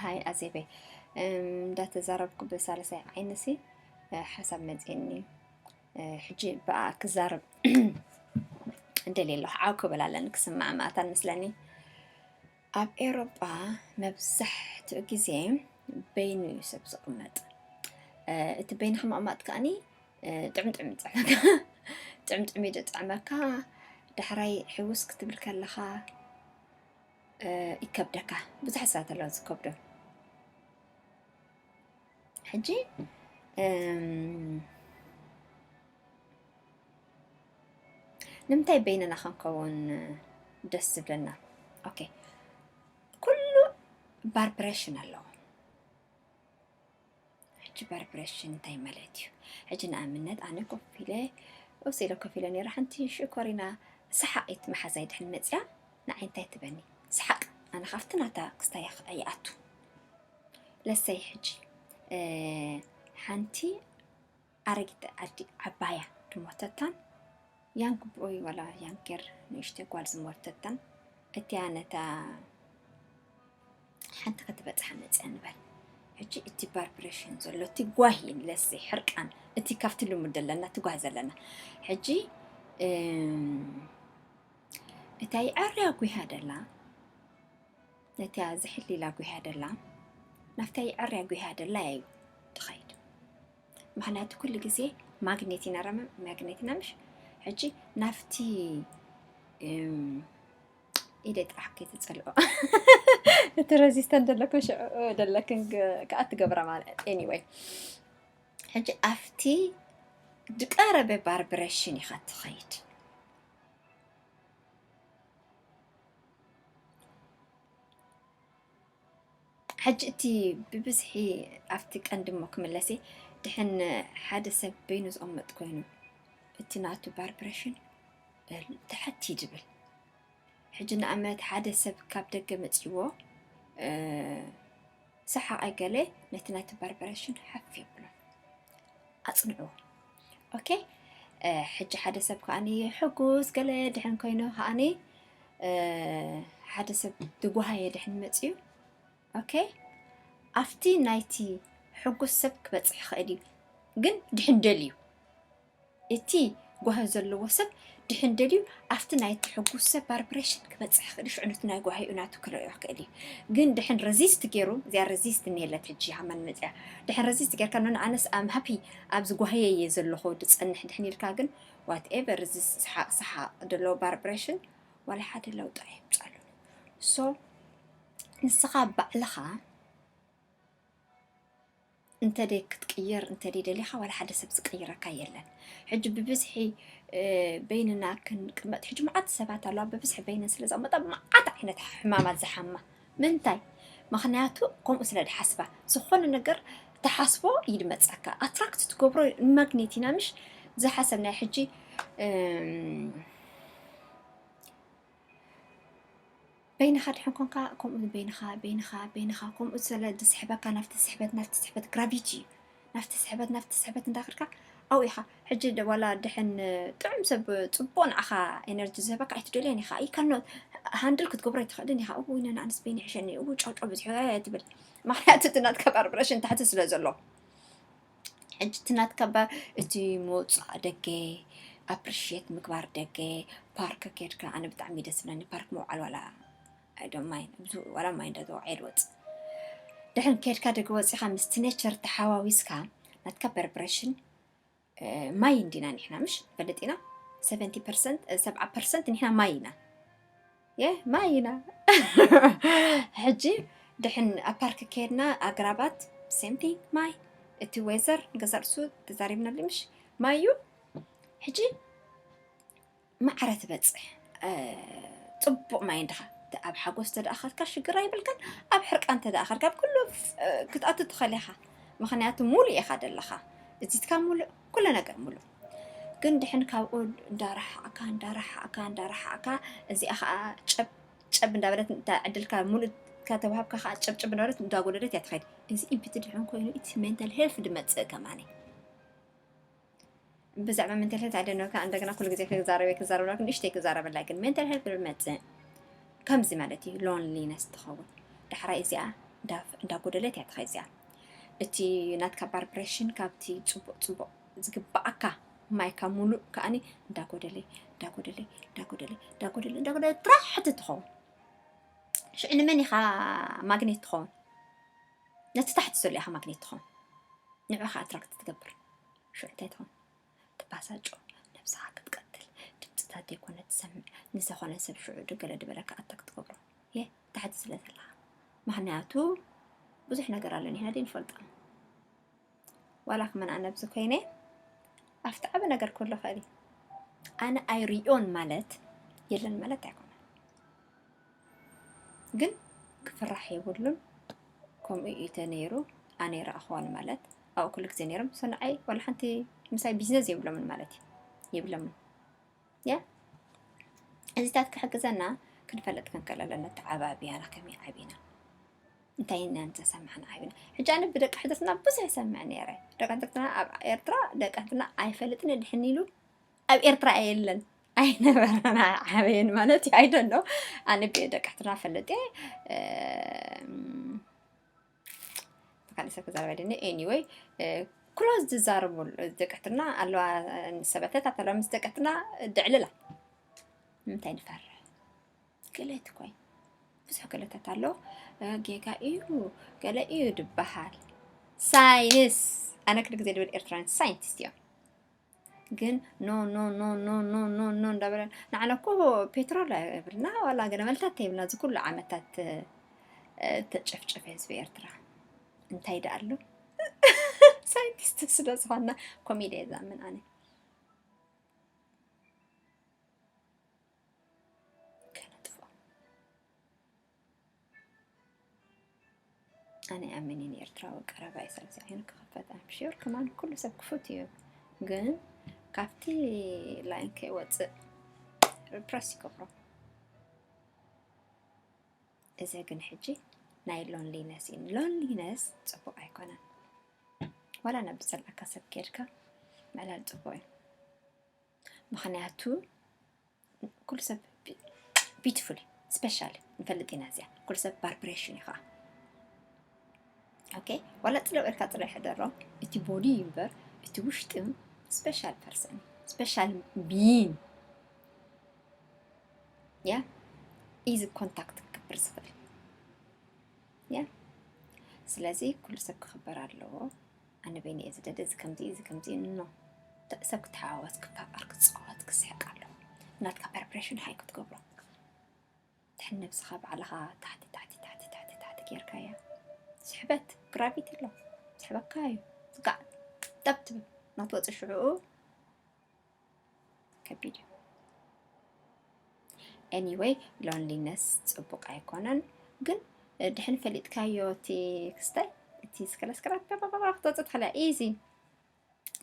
ሃይ ኣዜበይ፣ እም፣ እንዳተዛረብኩ ብሳልሳይ ዓይንሲ፣ እ፣ ሓሳብ መፅእኒ። እ፣ ሕጂ ብኣ ክዛረብ እንደልየ ኣለኹ። ዓው ክብል ኣለኒ፣ ክስማዕ መኣታን መስለኒ። ኣብ ኤውሮጳ መብዛሕትኡ ግዜ በይኑ እዩ ሰብ ዝቕመጥ። እ፣ እቲ በይንኻ ምቕማጥ ከኣኒ፣ እ፣ ጥዕምጥዕም ይጥዕመካ። ጥዕምጥዕም እዩ ዝጥዕመካ። ዳሕራይ ሕውስ ክትብል ከለኻ፣ እ፣ ይከብደካ። ብዙሓት ሰባት ኣለዉ ዝከብዶም። ሕጂ፣ እም፣ ንምንታይ በይንና ክንከውን ደስ ዝብለና? ኦኬ፣ ኩሉ ባርብሬሽን ኣለዎ። ሕጂ ባርብሬሽን እንታይ ማለት እዩ? ሕጂ ንኣብነት ኣነ ኮፍ ኢለ፣ ኦስ ኢለ ኮፍ ኢለ ነይረ፣ ሓንቲ ሽኮሪና ሰሓቒት መሓዛይ ድሕን መፅያ ንዓይ እንታይ ትበኒ? ሰሓቕ። ኣነ ካብቲ ናታ ክስታይ ይኣቱ። ለሰይ ሕጂ፣ እ፣ ሓንቲ ኣረጊት ኣዲ ዓባያ ድሞተታን፣ ያንግ ቦይ ዋላ ያንገር ንእሽተይ ጓል ዝሞተታን፣ እቲያ ነታ ሓንቲ ክትበጽሓ መጽያ ንበል። ሕጂ እቲ ባርብሬሽን ዘሎ፣ እቲ ጓሂ፣ ለሰይ ሕርቃን፣ እቲ ካብቲ ልሙድ ዘለና፣ እቲ ጓሂ ዘለና። ሕጂ፣ እም፣ እታ ይዕርያ ጒሃ ደላ፣ ነቲያ ዝሕሊላ ጒሃ ደላ፣ ናብታ ይዕርያ ጒሃ ደላ እዩ ትኸይድ። ምኽንያቱ ኩሉ ግዜ ማግኔት ኢና ረመ-፣ ማግኔት ኢና ምሽ? ሕጂ ናብቲ፣ እም፣ ኢደ ጥራሕ ከይትጸልኦ። እቲ ረዚስተንት ዘለክን ሽዑ ዘለክን ግ-፣ ከኣ ትገብራ ማለት። ኤኒወይ፣ ሕጂ ኣብቲ ዝቀረበ ባርብሬሽን ኢኻ ትኸይድ። ሕጂ እቲ ብብዝሒ ኣብቲ ቀንዲ እሞ ክምለስ እየ። ድሕን ሓደ ሰብ በይኑ ዝቕመጥ ኮይኑ፣ እቲ ናቱ ባርብሬሽን ትሕት እዩ ዝብል። ሕጂ ንኣብነት ሓደ ሰብ ካብ ደገ መጺዎ፣ እ፣ ሰሓቓይ ገለ ነቲ ናቱ ባርብሬሽን ሓፍ የብሎ። ኣጽንዕዎ። ኦኬ? እ፣ ሕጂ ሓደ ሰብ ከኣኒ ሕጉስ ገለ ድሕን ኮይኑ ከኣኒ፣ እ፣ ሓደ ሰብ ዝጓሃየ ድሕን መጺኡ፣ ኦኬ? ኣብቲ ናይቲ ሕጉስ ሰብ ክበጽሕ ይኽእል እዩ። ግን ድሕን ደልዩ፣ እቲ ጓሂ ዘለዎ ሰብ ድሕን ደልዩ ኣብቲ ናይቲ ሕጉስ ሰብ ባርብሬሽን ክበጽሕ ይኽእል እዩ። ሽዑ ነቲ ናይ ጓሂኡ ናቱ ክርእዮ ይኽእል እዩ። ግን ድሕን ረዚስት ገይሩ፣ እዚኣ ረዚስት እኒሄለት ሕጂ ሃማን መጽያ። ድሕን ረዚስት ጌርካ፣ ኖ፣ ኣነስ ኣም ሃፒ፣ ኣብዚ ጓሂየ እየ ዘለኹ ድጸንሕ ድሕን ኢልካ ግን፣ ዋትኤቨር እዚ ሰሓቕ ሰሓቕ ደሎ ባርብሬሽን ዋላ ሓደ ለውጢ ኣየምጻሉን። ሶ ንስኻ ባዕልኻ እንተ ደይ ክትቅየር እንተ ደይ ደሊኻ ዋላ ሓደ ሰብ ዝቅይረካ የለን። ሕጂ ብብዝሒ፣ እ፣ በይንና ክንቅመጥ፣ ሕጂ መዓት ሰባት ኣለዋ ብብዝሒ በይነን ስለ ዘቕመጣ መዓት ዓይነት ሕማማት ዝሓማ። ምንታይ? ምኽንያቱ ከምኡ ስለ ድሓስባ። ዝኾነ ነገር ትሓስቦ እዩ ድመጸካ። ኣትራክት ትገብሮ ማግኔት ኢና ምሽ ዝሓሰብናዮ። ሕጂ፣ እም፣ በይንኻ ድሕን ኮንካ፣ ከምኡ በይንኻ፣ በይንኻ፣ በይንኻ፣ ከምኡ ስለ ዝስሕበካ ናብቲ ስሕበት፣ ናብቲ ስሕበት፣ ግራቪቲ እዩ። ናብቲ ስሕበት፣ ናብቲ ስሕበት እንዳኸድካ ኣብኡ ኢኻ። ሕጂ ደ-፣ ዋላ ድሕን ጥዑም ሰብ ጽቡቕ ንዓኻ ኤነርጂ ዝህበካ ኣይትደልዮን ኢኻ። You cannot handle ክትገብሮ ኣይትኽእልን ኢኻ። እውይ፣ ነንኣንስ በይኒ ይሕሸኒ፣ እው፣ ጫውጫው በዚሑ፣ እ፣ ትብል። ምኽንያቱ እቲ ናትካ ቫይብሬሽን ታሕቲ ስለ ዘሎ። ሕጂ እቲ ናትካ ባ-፣ እቲ ምውጻእ ደገ፣ ኣፕሪሺየት ምግባር ደገ፣ ፓርክ ኬድካ፣ ኣነ ብጣዕሚ ደስ ዝብለኒ ፓርክ ምውዓል፣ ዋላ I don't mind፣ ብዙ ዋላ ማይንድ ኣተው፣ ኣይድ ወጽእ። ድሕን ኬድካ ደገ ወጺኻ ምስቲ ኔቸር ተሓዋዊስካ፣ ናትካ ቫይብሬሽን፣ እ፣ ማይ እንዲና ንሕና፣ ምሽ? ፈልጥ ኢና። ሰቨንቲ ፐርሰንት፣ እ፣ ሰብዓ ፐርሰንት ንሕና ማይ ኢና። የ፣ ማይ ኢና። ሕጂ ድሕን ኣብ ፓርክ ኬድና ኣግራባት፣ ሴም ቲንግ፣ ማይ። እቲ ዌዘር፣ ገዛ ርእሱ ተዛሪብናሉ፣ ምሽ? ማይ እዩ። ሕጂ ማዕረ ትበጽሕ፣ እ፣ ጽቡቕ ማይ እንድኻ። ተ-፣ ኣብ ሓጎስ ተደኣ ኸድካ ሽግር ኣይብልካን፣ ኣብ ሕርቃን ተደኣ ኸድካ፣ ኣብ ኩሉ ፍ-፣ እ፣ ክትኣቱ ትኸእል ኢኻ። ምኽንያቱ ሙሉእ ኢኻ ደለኻ። እዚትካ ሙሉእ፣ ኩሉ ነገር ሙሉእ። ግን ድሕን ካብኡ እንዳረሓቕካ፣ እንዳረሓቕካ፣ እንዳረሓቕካ፣ እዚኣ ኸኣ ጨብ፣ ጨብ እንዳበለት፣ እታ ዕድልካ ሙሉእ ከተዋህብካ ኸኣ ጨብ፣ ጨብ እንዳበለት እንዳጎደለት እያ ትኸይድ። እዚ ኢምፕቲ ድሕን ኮይኑ፣ እቲ ሜንታል ሄልት ድመጽእ ከማኒ። ብዛዕባ ሜንታል ሄልት፣ I don't know፣ ከኣ እንደገና ኩሉ ግዜ ክዛረብ እየ፣ ክዛረብ ኣለኩ፣ ንእሽተይ ክዛረበላ፣ ግን ሜንታል ሄልት ድመጽእ ከምዚ ማለት እዩ፣ ሎንሊነስ ትኸውን። ዳሕራይ እዚኣ እንዳ ጎደለት እያ ትኸይድ እዚኣ። እቲ ናትካ ቫይብሬሽን ካብቲ ጽቡቕ ጽቡቕ ዝግብኣካ ማይካ ሙሉእ ከኣኒ እንዳ ጎደለ እንዳ ጎደለ እንዳ ጎደለ እንዳ ጎደለ እንዳ ጎደለ ጥራሕ ትኸውን። ሽዑ ንመን ኢኻ ማግኔት ትኸውን? ነቲ ታሕቲ ዘሎ ኢኻ ማግኔት ትኸውን። ንዕኻ ኣትራክት ትገብር። ሽዑ እንታይ ትኸውን? ትባሳጮ፣ ነብስኻ ክትቀትል፣ ድምፅታት ዘይኮነ ትሰምዕ፣ ንዝኾነ ሰብ ሽዑ ድገለ ድበለካ ኣታክ ትገብሮ። የ ታሕቲ ስለ ዘለኻ። ምኽንያቱ ብዙሕ ነገር ኣሎ፣ ንሕና ደይ ንፈልጦ። ዋላ ክመን ኣነ ኣብዚ ኮይነ ኣብቲ ዓቢ ነገር ክህሉ ይኽእል እዩ። ኣነ ኣይሪኦን ማለት የለን ማለት ኣይኮነን። ግን ክፍራሕ የብሉን። ከምኡ እዩ ተነይሩ፣ ኣነ ይረኣኽዎ ንማለት ኣብኡ ኩሉ ግዜ ነይሮም። ሰንዓይ ዋላ ሓንቲ ምሳይ ቢዝነስ የብሎምን ማለት እዩ። የብሎምን። ያ እዚታት ክሕግዘና ክንፈልጥ ክንክእል ኣለና። ተዓባቢያና ከመይ ዓቢና፣ እንታይ ኢና እንተሰማዕና ዓቢና። ሕጂ ኣነ ብደቂ ሕድርትና ብዙሕ ይሰምዕ ነይረ። ደቂ ሕድርትና ኣብ ኤርትራ፣ ደቂ ሕድርትና ኣይፈልጥን ድሕን ኢሉ ኣብ ኤርትራ የለን፣ ኣይነበረን፣ ኣይዓበየን ማለት እዩ። I don't know። ኣነ ብደቂ ሕድርና ፈልጥ እየ። እም፣ ካልእ ሰብ ክዛረብ ኣይደልን። Anyway፣ እ፣ ክሎዝ ዝዛረቡ ደቂ ሕድርና ኣለዋ፣ እ፣ ሰበተታት ኣለዋ ምስ ደቂ ሕድርና ድዕልላ። ንምንታይ ንፈርሕ? ክእለት እኮ እዩ። ብዙሕ ክእለታት ኣሎ። እ፣ ጌጋ እዩ፣ ገለ እዩ ድበሃል። ሳይንስ፣ ኣነ ክል ግዜ ድብል ኤርትራውያን ሳይንቲስት እዮም። ግን ኖ፣ ኖ፣ ኖ እንዳበለ፣ ንዓና እኮ ፔትሮል ኣይብልና፣ ዋላ ገለ መልታት የብልና። እዚ ኩሉ ዓመታት፣ እ፣ ተጨፍጨፈ ህዝቢ ኤርትራ። እንታይ ደኣ ኣሎ? ሳይንቲስት ስለ ዝኾንና ኮሜዲ እየ ዝኣምን ኣነ። ከነጥፍኦ። ኣነ ኣመኒ ንኤርትራዊ ቀረባ እዩ፣ ስለዚ ዓይኑ ክኽፈት። I'm sure ከማን ኩሉ ሰብ ክፉት እዩ፣ ግን ካብቲ ላይን ከይወፅእ ሪፕረስ ይገብሮ። እዚ ግን ሕጂ ናይ ሎንሊነስ እዩ። ሎንሊነስ ፅቡቕ ኣይኮነን። ዋላ ናብ ዝፀልኣካ ሰብ ከይድካ ምዕላል ፅቡቕ እዩ። ምኽንያቱ ኩሉ ሰብ ቢ-፣ ቢዩቲፉል እዩ፣ ስፔሻል እዩ። ንፈልጥ ኢና እዚኣ። ኩሉ ሰብ ቫይብሬሽን እዩ ከዓ። ኦኬ? ዋላ ጽልው ኢልካ ጥራይ ሕደሮ። እቲ ቦዲ እዩ እምበር፣ እቲ ውሽጢ ስፔሻል ፐርሰን እዩ። ስፔሻል ቢይንግ። ያ? ኢዚ ኮንታክት ክገብር ዝኽእል። ያ? ስለዚ ኩሉ ሰብ ክኽበር ኣለዎ። ኣነ በይነ እየ ዝደደ፣ እዚ ከምዚ፣ እዚ ከምዚ፣ ኖ። ተ-፣ ሰብ ክተሓዋወስ፣ ክፋቐር፣ ክጻወት፣ ክስሕቅ ኣለዎ። ናትካ ፕሪፕሬሽን ሃይ ክትገብሮ። ትሕን ነብስኻ ባዕልኻ ታሕቲ፣ ታሕቲ፣ ታሕቲ፣ ታሕቲ፣ ታሕቲ ጌርካያ። ስሕበት፣ ግራቪቲ ኣሎ። ስሕበካ እዩ። ዝጋዕ፣ ጠብ ትብል። ናትወጽእ ሽዑኡ ከቢድ እዩ። ኤኒወይ፣ ሎንሊነስ ጽቡቕ ኣይኮነን፣ ግን ድሕን ፈሊጥካዮ እቲ ክስታይ፣ እቲ ስክረስክራ ፓፓፓፓ ክትወጽእ ትኽእላ፣ ኢዚ።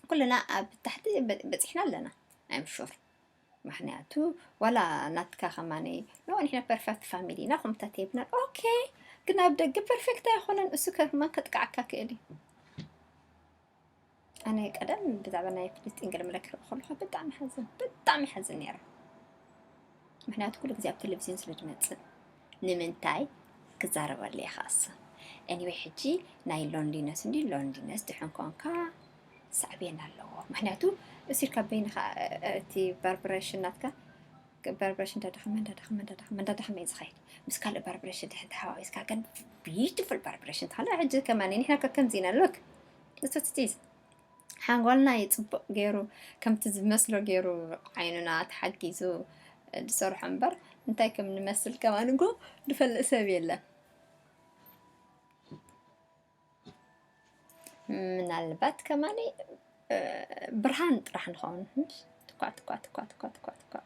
ኩልና ኣብ ታሕቲ በ-፣ በጺሕና ኣለና፣ I'm sure። ምኽንያቱ ዋላ ናትካ ከማኒ፣ ኖ፣ ንሕና ፐርፌክት ፋሚሊ ኢና፣ ከምታት የብልናን። ኦኬ፣ ግን ኣብ ደገ ፐርፌክት ኣይኮነን፣ እሱ ከማን ከጥቅዓካ ክእል እዩ። ኣነ ቀደም ብዛዕባ ናይ ፍልስጢን ገለ መለ ክርኢ ከለኹ ብጣዕሚ ሓዝን፣ ብጣዕሚ ሓዝን ነይረ። ምኽንያቱ ኩሉ ግዜ ኣብ ቴሌቪዝዮን ስለ ዝመጽእ። ንምንታይ ክዛረበሉ እየ ከኣስ። ኤኒወይ፣ ሕጂ ናይ ሎንሊነስ እንዲ ሎንሊነስ ድሕን ኮንካ ሳዕቤን ኣለዎ። ምኽንያቱ እሱ ኢልካ በይንኻ፣ እ፣ እ፣ እቲ ቫይብሬሽን ናትካ፣ ቫይብሬሽን እንዳደኸመ፣ እንዳደኸመ፣ እንዳደኸመ፣ እንዳደኸመ እዩ ዝኸይድ። ምስ ካልእ ቫይብሬሽን ድሕን ተሓዋዊስካ ግን ቢዩቲፉል ቫይብሬሽን ትኾነ። ሕጂ ከማን ንሕና ከ ከምዚ ኢና፣ ሉክ፣ that's what it is። ሓንጎልና እዩ ጽቡቕ ገይሩ፣ ከምቲ ዝመስሎ ገይሩ ዓይኑና ተሓጊዙ ዝሰርሖ እምበር፣ እንታይ ከም ንመስል ከማን እኮ ዝፈልጥ ሰብ የለን። ምናልባት ከማን፣ እ፣ ብርሃን ጥራሕ ንኸውን። ትኳዕ፣ ትኳዕ፣ ትኳዕ፣ ትኳዕ፣ ትኳዕ፣ ትኳዕ።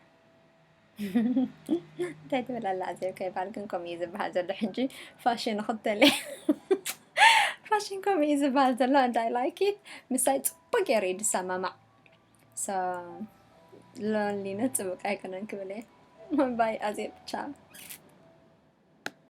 እንታይ ትብል ኣላ ኣዜብ ከይባል ግን ከምኡ እዩ ዝበሃል ዘሎ። ሕጂ ፋሽን እኽተል እየ። ፋሽን ከምኡ እዩ ዝበሃል ዘሎ፣ and I like it። ምሳይ ጽቡቅ ገይሩ እዩ ዝሰማማዕ። So፣ ሎንሊነት ጽቡቅ ኣይኮነን ክብል እየ። ባይ ኣዜብ፣ ቻው።